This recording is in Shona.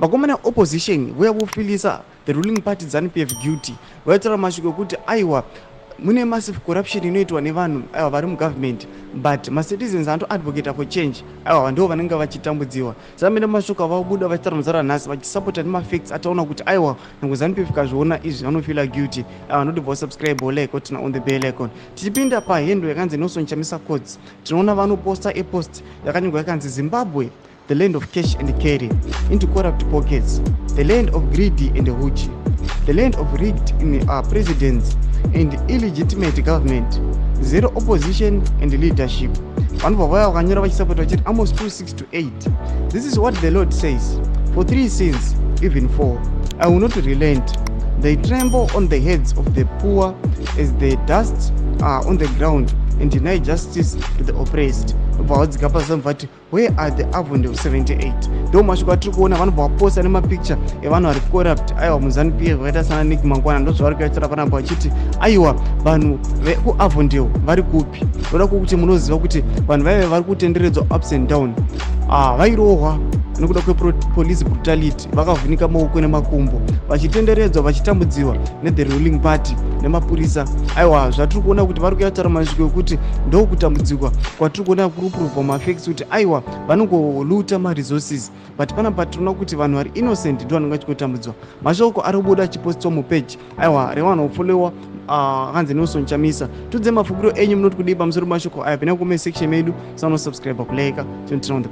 Vakomana opposition vouya vofilisa the ruling party ZANU PF guilty, vaitaura mashoko ekuti aiwa, mune massive corruption inoitwa nevanhu aiwa vari mugovernment, but macitizens anotoadvocata for change aiwa ndo vanenge vachitambudziwa. Samene mashoko avabuda vachitaura muzara nhasi vachisapota nemafacts ataona kuti aiwa, nyange ZANU PF kazviona izvi, vanofila guilty. Aiwa, nodibva usubscribe, like, turn on the bell icon. Tichipinda pahandle yakanzi Nelson Chamisa Quotes, tinoona vanoposta epost yakanyorwa yakanzi, "Zimbabwe, the land of cash and carry into corrupt pockets, the land of greedy and huchi, the land of rigged in presidents and illegitimate government, zero opposition and leadership." Vanobva vaya vakanyora vachisapota vachiti, Amos 2:6 to 8, "This is what the Lord says: For three sins, even four, I will not relent. They trample on the heads of the poor as the dust on the ground and deny justice to the oppressed." Bva vadzika pasi vati, "Where are the Avondale 78?" Ndo mashoko atiri kuona vanobva vaposta nemapicture evanhu vari corrupt aiwa muZANU PF, vakaita sana Nick Mangwana. Ndo zvavari kuyaitira panapa vachiti aiwa, vanhu vekuAvondale vari kupi? Ndoda kukuti munoziva kuti vanhu vaive vari kutenderedzwa ups and down, vairohwa nekuda kwepolice brutality, vakavhunika maoko nemakumbo, vachitenderedzwa, vachitambudziwa nethe ruling party nemapurisa. Aiwa, zvatiri kuona kuti vari kuyataura mashoko ekuti ndokutambudzikwa kwatiri kuona kuri kuprovha mafacts kuti aiwa, vanongoluta maresources, but panapa tinoona kuti vanhu vari innocent ndo vanenge vachikotambudzwa. Mashoko ari kubuda achipostwa mupage aiwa revanhu vofollowa akanzi Nelson Chamisa. Tudze mafungiro enyu, munoti kudii pamusoro mashoko aya? Pina comment section medu, sanosubscribe, kulike.